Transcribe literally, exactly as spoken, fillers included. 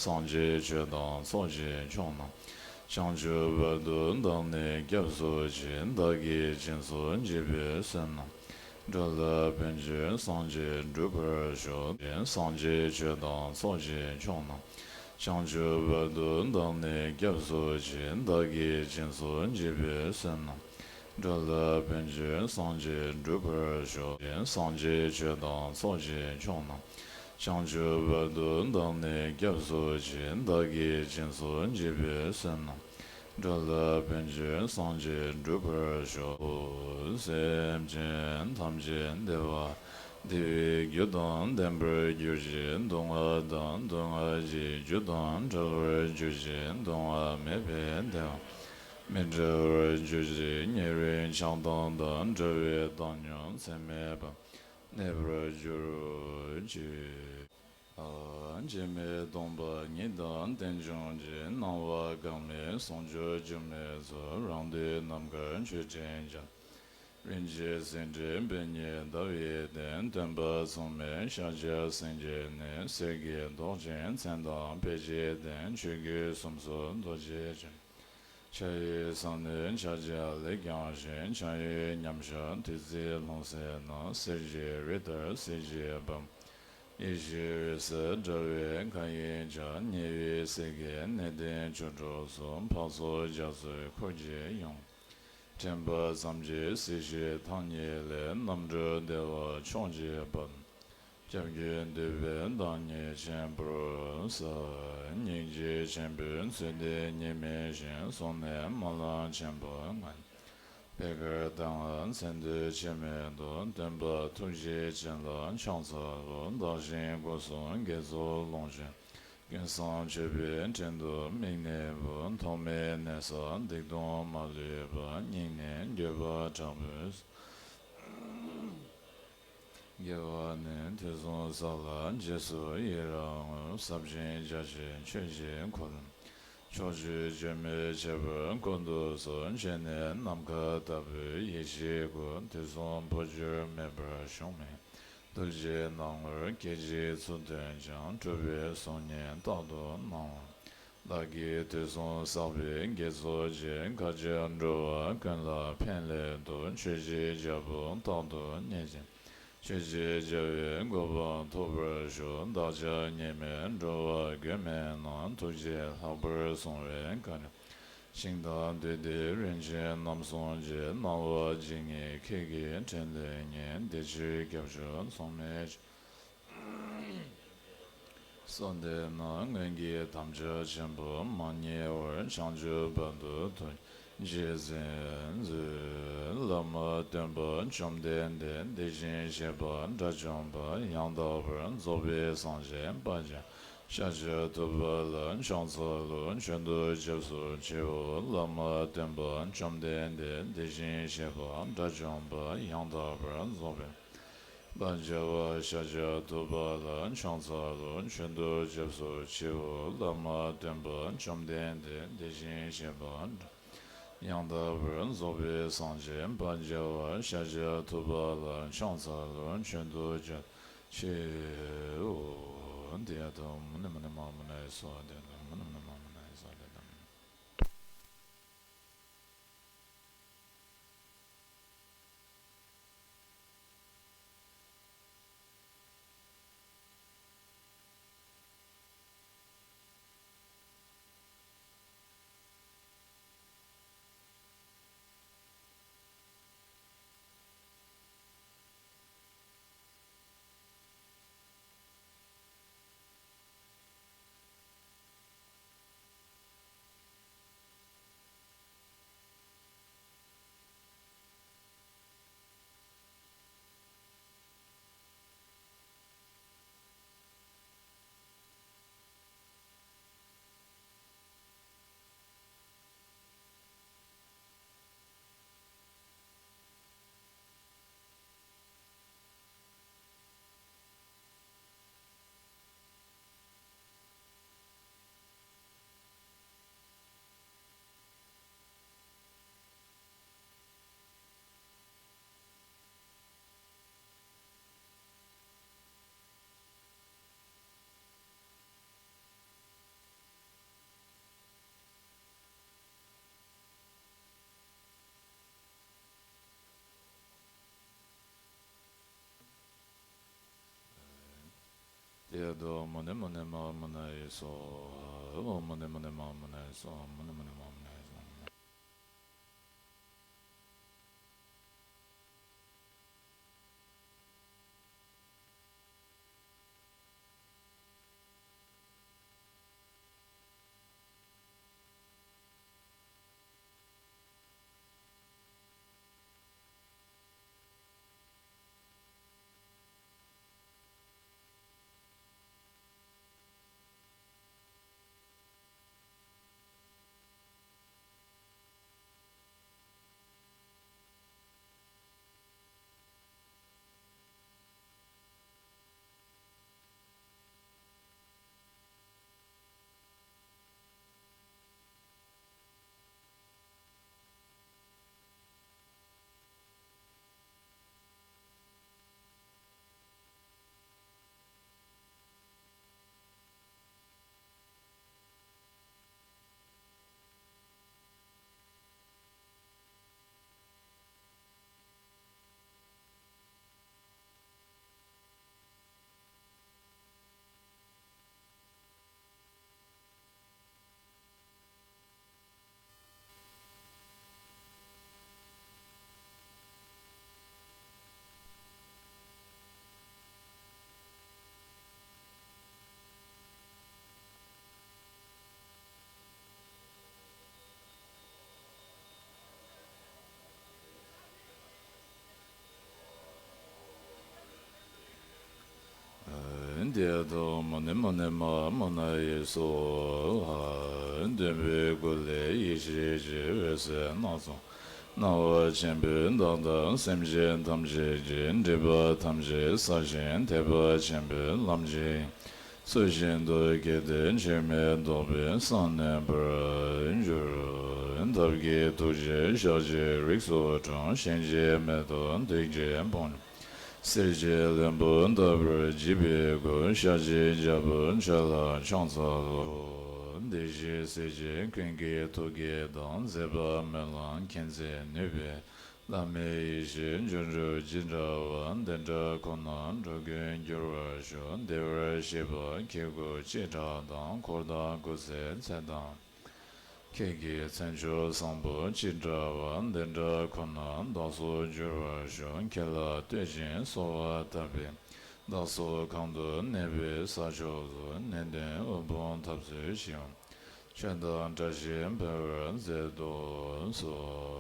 སངས་རྒྱས་ཆོས་དང་ཚོགས་ཀྱི་མཆོག་རྣམས། བྱང་ཆུབ་བར་དུ་བདག་ནི་སྐྱབས་སུ་མཆི། བདག་གིས་སྦྱིན་སོགས་བགྱིས་པའི་བསོད་ནམས། འགྲོ་ལ་ཕན་ཕྱིར་སངས་རྒྱས་འགྲུབ་པར་ཤོག། སངས་རྒྱས་ཆོས་དང་ཚོགས་ཀྱི་མཆོག་རྣམས། བྱང་ཆུབ་བར་དུ་བདག་ནི་སྐྱབས་སུ་མཆི། བདག་གིས་སྦྱིན་སོགས་བགྱིས་པའི་བསོད་ནམས། འགྲོ་ལ་ཕན་ཕྱིར་སངས་རྒྱས་འགྲུབ་པར་ཤོག། སངས་རྒྱས་ཆོས་དང་ཚོགས་ཀྱི་མཆོག་རྣམས། བྱང་ཆུབ་བར་དུ་བདག་ནི་སྐྱབས་སུ་མཆི། བདག་གིས་སྦྱིན་སོགས་བགྱིས་པའི་བསོད་ནམས། འགྲོ་ལ་ཕན་ཕྱིར་སངས་རྒྱས་འགྲུབ་པར་ཤོག། སེམས་ཅན་ཐམས་ཅད་བདེ་བ་བདེ་བའི་རྒྱུ་དང་ལྡན་པར་གྱུར་ཅིག། སྡུག་བསྔལ་དང་སྡུག་བསྔལ་གྱི་རྒྱུ་དང་བྲལ་བར་གྱུར་ཅིག། སྡུག་བསྔལ་མེད་པའི་བདེ་བ་མི་འབྲལ་བར་གྱུར་ཅིག། ཉེ་རིང་ཆགས་སྡང་དང་བྲལ་བའི་བཏང་སྙོམས་ཚད་མེད་པ་གནས་པར་གྱུར་ཅིག། ཨ། འཆི་མེད་སྟོང་པ་ཉིད་དང་རྟེན་འབྱུང་གི་སྣང་བ་འགག་མེད་ཟུང་འཇུག་འགྱུར་མེད་ཚུལ། རང་དུས་ནམ་མཁའ་མཆོད་སྤྲིན་རྒྱ། རིན་ཆེན་སེང་ཁྲི་པད་ཉི་ཟླ་བའི་སྟེང་། སྟོན་པ་མཚུངས་མེད་ཤཱཀྱ་སེང་གེ་ནི། གསེར་གྱི་མདོག་ཅན་མཚན་དང་དཔེ་བྱད་ལྡན། ཆོས་གོས་གསུམ་སོགས་རྡོ་རྗེ་ཅན། ཕྱག་གཡས་ས་གནོན་ཕྱག་རྒྱ་ལེགས་བརྐྱང་ཞིང་། ཕྱག་གཡོན་མཉམ་གཞག་བདུད་རྩིའི་ལྷུང་བཟེད་ནི། གསེར་གྱི་རི་ལྟར་གསལ་བྱེད་པ། ཡེ་ཤེས་འོད་ཟེར་དྲ་བའི་མཁའ་དབྱིངས་ཀྱང་། ཉེ་བའི་སྲས་ཀྱི་གནས་བརྟན་ཆོས་གྲོགས་སུ། འཕགས་ཚོགས་རྒྱ་མཚོའི་འཁོར་གྱིས་ཡོངས། དྲན་པ་ཙམ་གྱིས་སྲིད་ཞིའི་ཐག་ཉེ་ལས། རྣམ་གྲོལ་བདེ་བ་མཆོག་གི་དཔལ། སྐྱབས་ཀྱིས་འདུད་པའི་བདག་ཉིད་ཆེན་པོར་གསལ། སྙིང་རྗེ་ཆེན་པོས་ཚུལ་འདི་ཉིད་སྨྲས་ཤིང་། གསུངས་ནས་སྨོན་ལམ་ཆེན་པོ་མངོན། པད་དཀར་ལྟར་མཚན་དུས་ཕྱིར་མི་ལྡོག། སྟོན་པ་ཐུགས་རྗེ་ཅན་ལ་ཕྱག་འཚལ་ལོ། བདག་གཞན་སྒོ་གསུམ་དགེ་ཚོགས་ལོངས་སྤྱོད། ཀུན་བཟང་མཆོད་པའི་དྲིན་དུ་དམིགས་ནས་འབུལ། ཐོག་མེད་གནས་ས་སྡིག་ལྟུང་མ་ལུས་པ། སྙིང་ནས་འདུས་པ་དྲག་པོས་དགེ་བ་ནི། དུས་གསུམ་གསལ་ལ་རྗེས་སུ་ཡི་རང་ངོ་། ཟབ་ཅིང་རྒྱ་ཆེ་ཆོས་ཀྱི་འཁོར་ལོ། ཕྱོགས་བཅུའི་སྒྱུ་མའི་ཁྱད་པར་ཀུན་ཏུ་གསལ། མཆེད་གནས་ནམ་མཁའ་ལྟ་བུའི་ཡེ་ཤེས་སྐུ། དུས་གསུམ་འཕོ་འགྱུར་མེད་པར་བྱུང་བའི། རྡོ་རྗེ་སྣང་ངོར་སྐད་ཅིག་ཚུར་སྟོན་ཀྱང་། གྲུབ་པའི་གཟུགས་བརྙན་རྟག་ཏུ་སྣང་བ། བདག་གིས་དུས་གསུམ་བསགས་པའི་དགེ་ཚོགས་ཀྱིས། བསྐལ་བརྒྱར་འགྲོ་བ་ཀུན་ལ་ཕན་སླད་དུ། ཆོས་ཀྱི་རྒྱལ་པོ་རྟག་ཏུ་བརྙེས་ཤིང་། ཆོས་ཀྱི་རྒྱལ་བའི་གོ་འཕང་ཐོབ་པར་ཤོག། བདག་ཅག་ཉེས་མེད་འགྲོ་བ་མགོན་མེད་ན། ཐུགས་རྗེས་ལྷག་པར་བཟུང་བའི་བཀའ་དྲིན། ཞིང་དང་དུས་ལྡན་རིན་ཆེན་རྣམ་གསུམ་གྱི། སྣང་བ་ཇི་སྙེད་ཁྱེད་ཀྱི་དྲིན་ལས་ཉེ། དེ་ཕྱིར་སྐྱབས་མཆོག་མཚུངས་མེད་ཀྱི། གསོལ་འདེབས་ནི། སྔོན་གྱི་དམ་བཅའ་ཆེན་པོ་མ་བསྙེལ་བར། བྱང་ཆུབ་བར་དུ་ཐུགས་རྗེས་འཛིན་མཛོད། བླ་མ་སྟོན་པ་བཅོམ་ལྡན་འདས། དེ་བཞིན་གཤེགས་པ་དགྲ་བཅོམ་པ། ཡང་དག་པར་རྫོགས་པའི་སངས་རྒྱས་དཔལ་ལྡན་ཤཱཀྱ་ཐུབ་པ་ལ་ཕྱག་འཚལ་ལོ། མཆོད་དོ་སྐྱབས་སུ་མཆིའོ། བླ་མ་སྟོན་པ་བཅོམ་ལྡན་འདས། དེ་བཞིན་གཤེགས་པ་དགྲ་བཅོམ་པ། ཡང་དག་པར་རྫོགས་པའི་དཔལ་རྒྱལ་བ་ཤཱཀྱ་ཐུབ་པ་ལ་ཕྱག་འཚལ་ལོ། མཆོད་དོ་སྐྱབས་སུ་མཆིའོ། བླ་མ་སྟོན་པ་བཅོམ་ལྡན་འདས། དེ་བཞིན་གཤེགས་པ་དགྲ། ཡང་དག་པར་རྫོགས་པའི་སངས་རྒྱས་དཔལ་རྒྱལ་བ་ཤཱཀྱ་ཐུབ་པ་ལ་ཕྱག་འཚལ་ལོ། མཆོད་དོ་སྐྱབས་སུ་མཆིའོ། ཏདྱ་ཐཱ། མ་ཎི་མ་ཎི་མ་ཎི་སྭཱ་ཧཱ། ཏདྱ་ཐཱ། མ་ཎི་མ་ཎི་མ་ཎི་སྭཱ་ཧཱ། ཏདྱ་ཐཱ། དོ། མ་ཎི་མ་ཎི་མ་མ་ཎི་ཡེ་སྭཱ་ཧཱ། མ་ཎི་མ་ཎི་མ་མ་ཎི་ཡེ་སྭཱ་ཧཱ། མ་ཎི་མ་ཎི་མ་མ་ཎི་ཡེ་སྭཱ་ཧཱ། འདི་ལྟར་མ་ཎི་མ་ཎི་མ་མ་ཎི་ཡེ་སྭཱ་ཧཱ། འདོན་པའི་སྒོ་ལས་ཡེ་ཤེས་ཀྱི་འོད་ཟེར་སྣ་ཚོགས་སྣང་བ་ཆེན་པོས་བདག་དང་སེམས་ཅན་ཐམས་ཅད་ཀྱི་སྒྲིབ་པ་ཐམས་ཅད་བསལ་ཞིང་ཐེག་པ་ཆེན་པོའི་ལམ་གྱི་ཚུལ་བཞིན་དུ་བསྐྱེད་དེ་འཆི་མེད་རྟོགས་པའི་ས་ནོན་པར་འགྱུར། ཐབས་མཁས་ཐུགས་རྗེས་ཞག་གཅིག་རིགས་སུ་འཁྲུངས། གཞན་གྱིས་མེད་དོ་འདོད་ཀྱི་ཕུང་པོ། གསེར་གྱི་ལྷུན་པོ་ལྟ་བུར་བརྗིད་པའི་སྐུ། ཞལ་གཅིག་རྒྱ་བོད་ཆ་ལ་ཕྱག་འཚལ་ལོ། བདེ་གཤེགས་སྲས་ཀྱི་ཀུན་གྱི་ཐུགས་བསྐྱེད་དང་། མཛད་པ་སྨོན་ལམ་མཁྱེན་བརྩེ་ནུས་པའི་བླ་མའི་ཡེ་ཤེས་འབྱོར་འབྱོར་ཅིག་འདྲ་བ། འདི་འདྲ་ཁོ་ནར་འགྲོ་ཀུན་འགྱུར་བར་ཤོག། བདེ་བར་གཤེགས་པ་ཁྱེད་སྐུ་ཅི་འདྲ་དང་། འཁོར་དང་སྐུ་ཚེའི་ཚད་དང་། ཁྱེད་ཀྱི་མཚན་མཆོག་བཟང་པོ་ཅི་འདྲ་བ། འདི་འདྲ་ཁོ་ནར་བདག་སོགས་འགྱུར་བར་ཤོག། ཁྱེད་ལ་བསྟོད་ཅིང་གསོལ་བ་བཏབ་པས། བདག་སོགས་གང་དུ་གནས་པའི་ས་ཕྱོགས་སུ། ནན་ཏན་དབུལ་ཕོངས་འཐབ་རྩོད་ཞི་བ། ཆོས་དང་བཀྲ་ཤིས་འཕེལ་བར་མཛད་དུ་གསོལ།